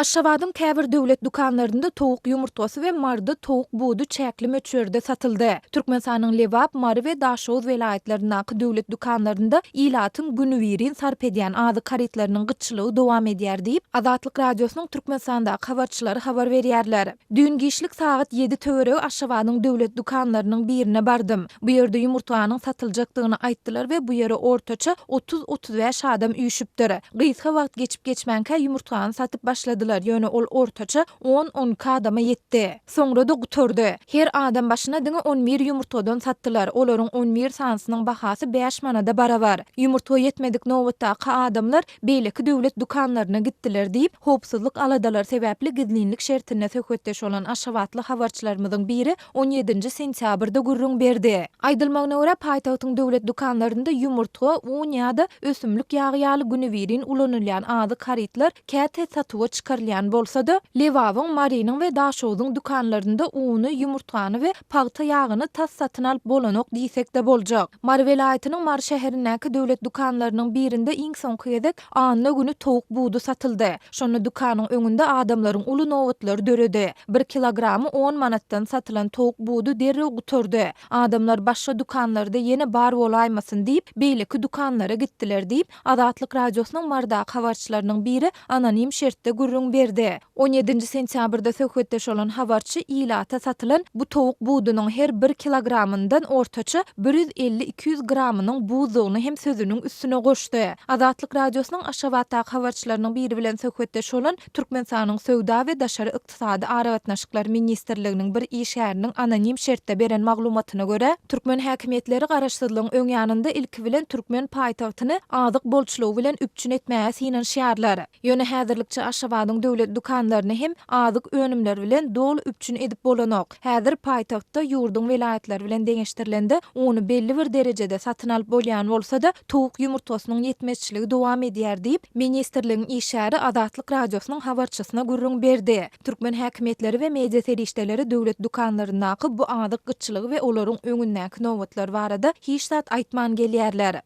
Aşgabadyň käbir döwlet dükanlarynda towuk ýumurtgasy we Maryda towuk budy çäkli möçberde satyldy. Türkmenistanyň Lebap, Mary we Daşoguz welaýatlaryndaky döwlet dükanlarynda ilatyň günübirin sarp edýän azyk harytlarynyň gytçylygy dowam edýär diýip, Azatlyk Radiosynyň Türkmenistandaky habarçylary habar berýärler. Düýn giçlik sagat ýedi töweregi Aşgabadyň döwlet dükanlarynyň birine bardym. Bu ýerde ýumurtganyň satyljakdygyny aýtdylar we bu ýere ortaça 30-35 adam üýşüpdir. Gysga wagt geçip-geçmänkä ýumurtgany satyp başladylar, ýöne ol ortaça on-on iki adama ýetdi. Soňra-da gutardy. Her adam başyna diňe on bir ýumurtgadan satdylar, olaryň on bir sanysynyň bahasy bäş manada barabar. Ýumurtga ýetmedik nobatdaky adamlar beýleki döwlet dükanlaryna gitdiler diýip, howpsuzlyk aladalary sebäpli gizlinlik şertinde söhbetdeş bolan aşgabatly habarçylarymyzyň biri on ýedinji sentýabrda gürrüň berdi. Aýdylmagyna görä, paýtagtyň döwlet dükanlarynda ýumurtga, un ýa-da ösümlik ýagy ýaly günübirin ulanylýan azyk harytlar käte satuwa çykarylýan bolsa-da, Lebabyň, Marynyň we Daşogzuň dükanlarynda uny, ýumurtgany we pagta ýagyny tas satyn alyp bolanok diýsek-de boljak. Mary welaýatynyň Mary şäherindäki döwlet dükanlarynyň birinde iň soňky gezek anna güni towuk budy satyldy. Şonda dükanyň öňünde adamlaryň uly nobatlary döredi. Bir kilogramy on manatdan satylan towuk budy derrew gutardy. Adamlar başga dükanlarda ýene bar bolaýmasyn diýip, beýleki dükanlara gitdiler diýip, Azatlyk Radiosynyň Marydaky habarçylarynyň biri anonim şertde gürrüň berdi. On ýedinji sentýabrda söhbetdeş bolan habarçy ilata satylan bu towuk budunyň her bir kilogramyndan ortaça bir 150-200 gramynyň buzdugyny hem sözüniň üstüne goşdy. Azatlyk Radiosynyň Aşgabatdaky habarçylarynyň biri bilen söhbetdeş bolan Türkmenistanyň Söwda we daşary ykdysady aragatnaşyklar ministrliginiň bir işgäriniň anonim şertde beren maglumatyna görä, türkmen häkimiýetleri garaşsyzlygyň öň ýanynda ilki bilen türkmen paýtagtyny azyk bolçulygy bilen üpjün etmäge synanyşýarlar. Ýöne häzirlikçe Aşgabadyň döwlet dükanlaryny hem azyk önümleri bilen doly üpjün edip bolanok. Häzir paýtagtda ýurduň welaýatlary bilen deňeşdirilende uny belli bir derejede satyn alyp bolýan bolsa-da, towuk ýumurtgasynyň ýetmezçiligi dowam edýär diýip, ministrligiň işgäri Azatlyk Radiosynyň habarçysyna gürrüň berdi. Türkmen häkimiýetleri we media serişdeleri döwlet dükanlaryndaky bu azyk gytçylygy we olaryň öňündäki nobatlar barada hiç zat aýtman gelýärler.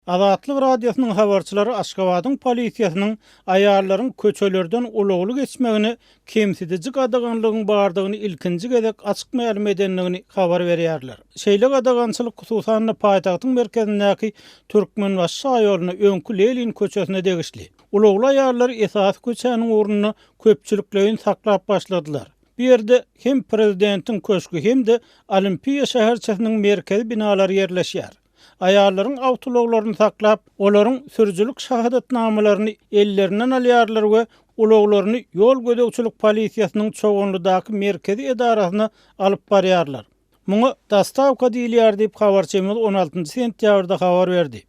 Azatlyk Radiosynyň habarçylary Aşgabadyň polisiýasynyň aýallaryň köçelerden ulagly geçmegine kemsidiji gadaganlygyň bardygyny ilkinji gezek açyk mälim edendigini habar berýärler. Şeýle gadagançylyk hususan-da paýtagtyň merkezindäki Türkmenbaşy şaýoluna, öňki Lenin köçesine degişli. Ulagly aýallary esasy köçäniň ugrunda köpçülikleýin saklap başladylar. Bu ýerde hem prezidentiň köşgi hem-de Olimpiýa şäherçesiniň merkezi binalary ýerleşýär. Aýallaryň awtoulaglaryny saklap, olaryň sürüjilik şahadatnamalaryny ellerinden alýarlar we ulaglaryny ýol gözegçilik polisiýasynyň Çoganlydaky merkezi edarasyna alyp barýarlar. Muňa dostawka diýilýär diýip, habarçymyz on altynjy sentýabrda habar berdi.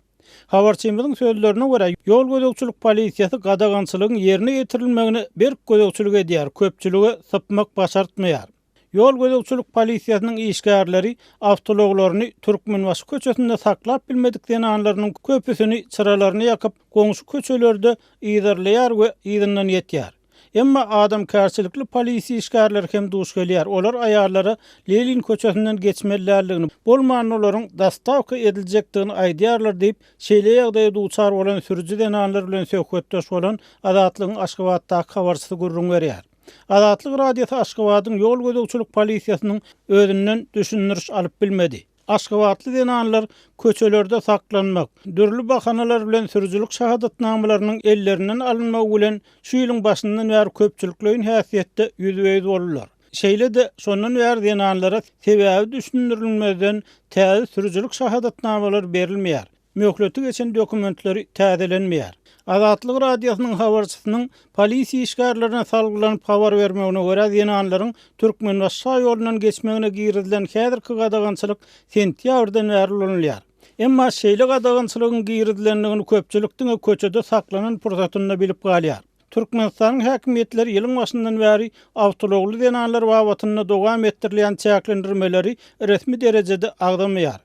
Habarçymyzyň sözlerine görä, ýol gözegçilik polisiýasy gadagançylygyň ýerine ýetirilmegine berk gözegçilik edýär, köpçülige sypmak başartmaýar. Ýol gözegçilik polisiýasynyň işgärleri awtoulaglaryny Türkmenbaşy köçesinde saklap bilmedik zenanlarynyň köpüsini çyralaryny ýakyp, goňşy köçelerde yzarlaýar we yzyndan ýetýär. Emma adamkärçilikli polisiýa işgärleri hem duş gelýär, olar aýallara Lenin köçesinden geçmeli däldigini, bolmanda olaryň dostawka ediljekdigini aýdýarlar diýip, şeýle ýagdaýa duçar bolan sürüji zenanlar bilen söhbetdeş bolan Azatlygyň Aşgabatdaky habarçysy gürrüň berýär. Azatlyk Radiosy Aşgabadyň ýol gözegçilik polisiýasynyň özünden düşündiriş alyp bilmedi. Aşgabatly zenanlar köçelerde saklanmak, dürli bahanalar bilen sürüjilik şahadatnamalarynyň ellerinden alynmagy bilen şu ýylyň başyndan bäri köpçülikleýin häsiýetde ýüzbe-ýüz boldular. Şeýle-de, şondan bäri zenanlara sebäbi düşündirilmezden täze sürüjilik şahadatnamalary berilmeýär. Möhleti geçen dokumentleri täzelenmeýär. Azatlyk Radiosynyň habarçysynyň polisiýa işgärlerine salgylanyp habar bermegine görä, zenanlaryň Türkmenbaşy şaýolundan geçmegine girizilen häzirki gadagançylyk sentýabrdan bäri ulanylýar. Emma şeýle gadagançylygyň girizilendigini köpçülik diňe köçede saklanan pursatynda bilip galýar. Türkmenistanyň häkimiýetleri ýylyň başyndan bäri awtoulagly zenanlar babatynda dowam etdirilýän çäklendirmeleri resmi derejede agzamaýar.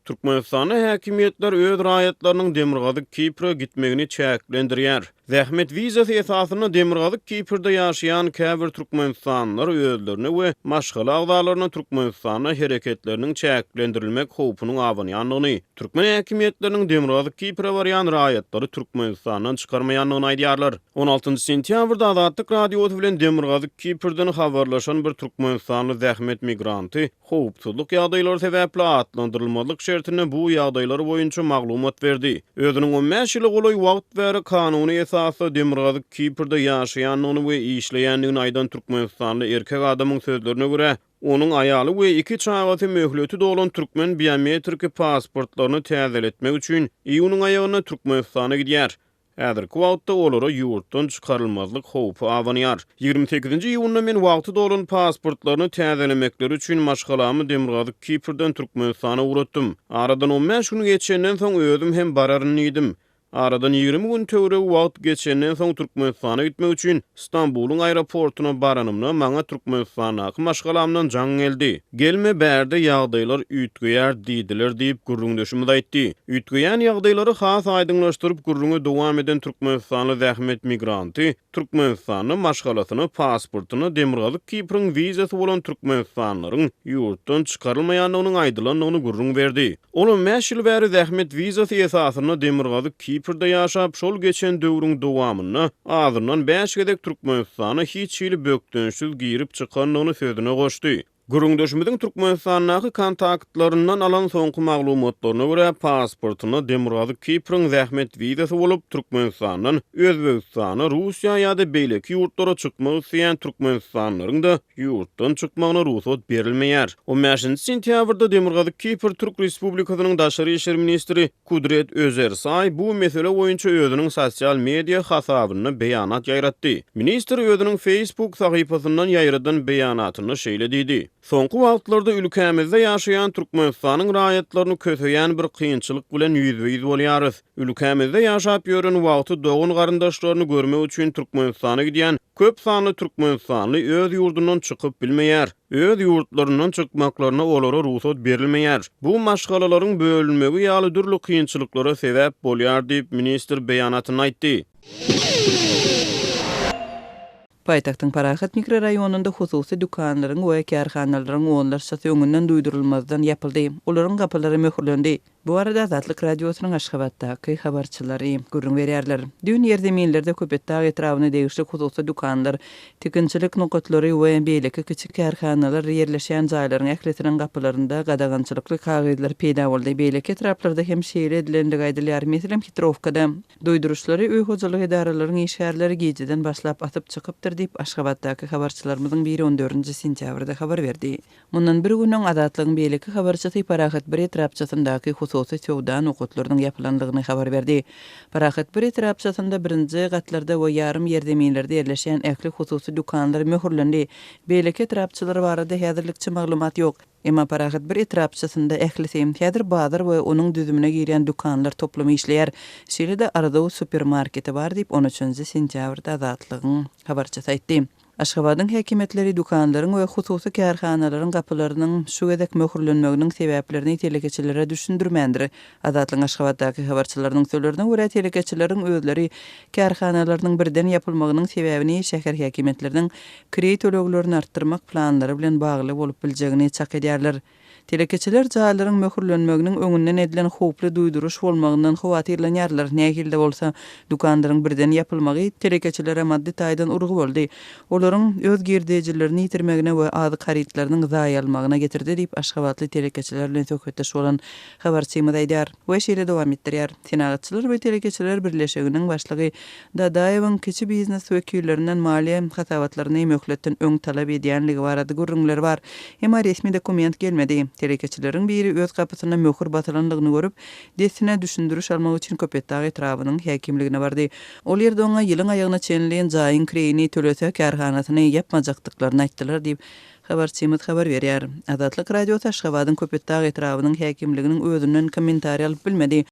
Türkmenistanda häkimiýetler öz raýatlarynyň Demirgazyk Kipre gitmegini çäklendirýär. Zähmet wizasy esasynda Demirgazyk Kiprde ýaşaýan käbir türkmenistanlylar özlerine we maşgala agzalaryna Türkmenistanda hereketleriniň çäklendirilmek howpunyň abanýandygyny, türkmen häkimiýetleriniň Demirgazyk Kipre barýan raýatlary Türkmenistandan çykarmaýandygyny aýdýarlar. On altynjy sentýabrda Azatlyk Radiosy bilen Demirgazyk Kiprden habarlaşan bir türkmenistanly zähmet migranty howpsuzlyk ýagdaýlary sebäpli atlandyrylmazlyk şertinde bu ýagdaýlar boýunça maglumat berdi. Özüniň on bäş ýyla golaý wagt bäri kanuny esasda Demirgazyk Kiprde ýaşaýandygyny we işleýändigini aýdan türkmenistanly erkek adamyň sözlerine görä, onuň aýaly we iki çagasy möhleti dolan türkmen biometriki pasportlaryny täzeletmek üçin iýunyň aýagynda Türkmenistana gidýär. Häzirki wagtda olara ýurtdan çykarylmazlyk howpy abanýar. 28-nji iýunda men wagty dolan pasportlaryny täzelemekleri üçin maşgalamy Demirgazyk Kiprden Türkmenistana ugratdym. Aradan on bäş gün geçenden soň özüm hem bararyn diýdim. Aradan 20 gün töweregi wagt geçenden soň Türkmenistana gitmek üçin Stambulyň aeroportuna baranymda maňa Türkmenistandaky maşgalamdan jaň geldi. Gelme bärde ýagdaýlar üýtgeýär diýdiler diýip gürrüňdeşimiz aýtdy. Üýtgeýän ýagdaýlary has aýdyňlaşdyryp gürrüňe dowam eden türkmenistanly zähmet migranty Türkmenistanda maşgalasyna pasportynda Demirgazyk Kipriň wizasy bolan türkmenistanlylaryň ýurtdan çykarylmaýandygynyň aýdylandygyny gürrüň berdi. Ol on bäş ýyl bäri zähmet wizasy esasynda Demirgazyk Kiprde ýaşap, şol geçen döwrüň dowamynda azyndan bäş gezek Türkmenistana hiç hili bökdençsiz girip-çykandygyny sözüne goşdy. Gürrüňdeşimiziň Türkmenistandaky kontaktlaryndan alan soňky maglumatlaryna görä, pasportynda Demirgazyk Kipriň zähmet wizasy bolup, Türkmenistandan Özbegistana, Russiýa ýa-da beýleki ýurtlara çykmak isleýän türkmenistanlylaryň-da ýurtdan çykmagyna rugsat berilmeýär. On bäşinji sentýabrda Demirgazyk Kipr Türk Respublikasynyň daşary işler ministri Kudret Özersaý bu mesele boýunça özüniň sosial media hasabynda beýanat ýaýratdy. Ministr özüniň Facebook sahypasyndan ýaýradan beýanatynda şeýle diýdi, Soňky wagtlarda ülkämizde ýaşaýan Türkmenistanyň raýatlaryny köseýän bir kynçylyk bilen ýüzbe-ýüz bolýarys. Ülkämizde ýaşap ýören wagty dogan-garyndaşlaryny görmek üçin Türkmenistana gidýän köp sanly türkmenistanly öz ýurdundan çykyp bilmeýär. Öz ýurtlaryndan çykmaklaryna olara rugsat berilmeýär. Bu maşgalalaryň bölünmegi ýaly dürli kynçylyklara sebäp bolýar diýip, ministr beýanatynda aýtdy. Paýtagtyň Parahat mikroraýonynda hususy dükanlaryň we kärhanalaryň onlarçasy öňünden duýdurylmazdan ýapyldy. Olaryň gapylary möhürlendi. Bu barada Azatlyk Radiosynyň Aşgabatdaky habarçylary gürrüň berýärler. Düýn ýerzeminlerde Köpetdag etrabyna degişli hususy dükanlar, tikinçilik nokatlary we beýleki kiçi kärhanalar ýerleşýän jaýlaryň ählisiniň gapylarynda gadagançylykly kagyzlar peýda boldy. Beýleki etraplarda hem şeýle edilendigi aýdylýar. Meselem, Hitrowkada. Duýduryşlary öý hojalyk edaralaryň işgärleri gijeden başlap asyp çykypdyr diýip, Aşgabatdaky habarçylarymyzyň biri on dördünji sentýabrda habar berdi. Mundan bir gün öň Azatlygyň beýleki habarçysy Parahat bir etrapçasyndaky hususy söwda nokatlarynyň ýapylandygyny habar berdi. Parahat bir etrapçasynda birinji gatlarda we ýarym ýerzeminlerde ýerleşýän ähli hususy dükanlar möhürlendi. Beýleki etrapçalar barada häzirlikçe maglumat ýok. Emma Parahat bir etrapçasynda ählisi, häzir bazar we onuň düzümine girýän dükanlar toplumy işleýär. Şeýle-de Arzuw supermarketi bar diýip, on üçünji sentýabrda Azatlygyň habarçysy aýtdy. Aşgabadyň häkimiýetleri dükanlaryň we hususy kärhanalaryň gapylarynyň şu gezek möhürlenmeginiň sebäplerini telekeçilere düşündirmändir. Azatlygyň Aşgabatdaky habarçylarynyň sözlerine görä, telekeçileriň özleri kärhanalarynyň birden ýapylmagynyň sebäbini şäher häkimiýetleriniň kireý töleglerini artdyrmak planlary bilen bagly bolup biljegini çak edýärler. Telekeçiler jaýlaryň möhürlenmeginiň öňünden edilen howply duýduryş bolmagyndan howatyrlanýarlar. Nähili-de bolsa, dükanlaryň birden ýapylmagy telekeçilere maddy taýdan urgy boldy. Olaryň öz girdejilerini ýitirmegine we azyk harytlarynyň zaýalmagyna getirdi diýip, aşgabatly telekeçiler bilen söhbetdeş bolan habarçymyz aýdýar we şeýle dowam etdirýär, Senagatçylar we telekeçiler birleşiginiň başlygy Dadaýewiň kiçi biznes wekillerinden maliýe hasabatlaryny möhletden öň talap edýänligi barada gürrüňler bar. Emma resmi dokument gelmedi. Telekeçileriň biri öz gapysyna möhür basylandygyny görüp, dessine düşündiriş almak üçin Köpetdag etrabynyň häkimligine bardy. Ol ýerde oňa ýylyň aýagyna çenli jaýyň kireýini tölese kärhanasyny ýapmajakdyklaryny aýtdylar diýip, habarçymyz habar berýär. Azatlyk Radiosy Aşgabadyň Köpetdag etrabynyň häkimliginiň özünden kommentariý alyp bilmedi.